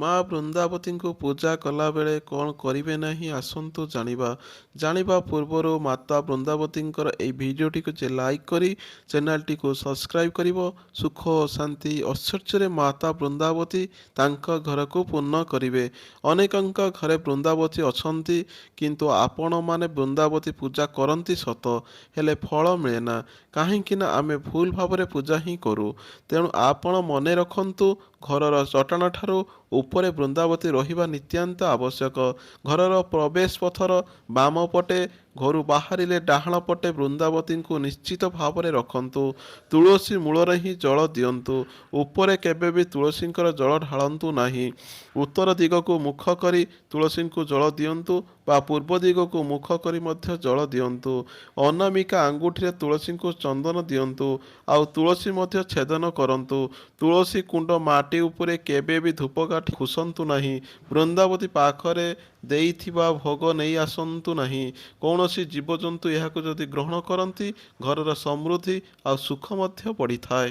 ମା ବୃନ୍ଦାବତୀଙ୍କୁ ପୂଜା କଲାବେଳେ କ'ଣ କରିବେ ନାହିଁ ଆସନ୍ତୁ ଜାଣିବା। ଜାଣିବା ପୂର୍ବରୁ ମାତା ବୃନ୍ଦାବତୀଙ୍କର ଏହି ଭିଡ଼ିଓଟିକୁ ଯେ ଲାଇକ୍ କରି ଚ୍ୟାନେଲଟିକୁ ସବସ୍କ୍ରାଇବ୍ କରିବ, ସୁଖ ଶାନ୍ତି ଐଶ୍ୱର୍ଯ୍ୟରେ ମାତା ବୃନ୍ଦାବତୀ ତାଙ୍କ ଘରକୁ ପୂର୍ଣ୍ଣ କରିବେ। ଅନେକଙ୍କ ଘରେ ବୃନ୍ଦାବତୀ ଅଛନ୍ତି, କିନ୍ତୁ ଆପଣମାନେ ବୃନ୍ଦାବତୀ ପୂଜା କରନ୍ତି ସତ, ହେଲେ ଫଳ ମିଳେ ନା। କାହିଁକି ନା ଆମେ ଭୁଲ ଭାବରେ ପୂଜା ହିଁ କରୁ। ତେଣୁ ଆପଣ ମନେ ରଖନ୍ତୁ, ଘରର ଚଟାଣ ଠାରୁ ଉପରେ ବୃନ୍ଦାବତୀ ରହିବା ନିତ୍ୟାନ୍ତ ଆବଶ୍ୟକ। ଘରର ପ୍ରବେଶ ପଥର ବାମ ପଟେ, ଘରୁ ବାହାରିଲେ ଡାହାଣ ପଟେ ବୃନ୍ଦାବତୀଙ୍କୁ ନିଶ୍ଚିତ ଭାବରେ ରଖନ୍ତୁ। ତୁଳସୀ ମୂଳରେ ହିଁ ଜଳ ଦିଅନ୍ତୁ, ଉପରେ କେବେ ବି ତୁଳସୀଙ୍କର ଜଳ ଢାଳନ୍ତୁ ନାହିଁ। ଉତ୍ତର ଦିଗକୁ ମୁଖ କରି ତୁଳସୀଙ୍କୁ ଜଳ ଦିଅନ୍ତୁ ବା ପୂର୍ବ ଦିଗକୁ ମୁଖ କରି ମଧ୍ୟ ଜଳ ଦିଅନ୍ତୁ। ଅନାମିକା ଆଙ୍ଗୁଠିରେ ତୁଳସୀଙ୍କୁ ଚନ୍ଦନ ଦିଅନ୍ତୁ ଆଉ ତୁଳସୀ ମଧ୍ୟ ଛେଦନ କରନ୍ତୁ। ତୁଳସୀ କୁଣ୍ଡ ମାଟି ଉପରେ କେବେ ବି ଧୂପକାଠି ଖୁସନ୍ତୁ ନାହିଁ। ବୃନ୍ଦାବତୀ ପାଖରେ ଦେଇଥିବା ଭୋଗ ନେଇ ଆସନ୍ତୁ ନାହିଁ। କୌଣସି ଜୀବଜନ୍ତୁ ଏହାକୁ ଯଦି ଗ୍ରହଣ କରନ୍ତି, ଘରର ସମୃଦ୍ଧି ଆଉ ସୁଖ ମଧ୍ୟ ବଢ଼ିଥାଏ।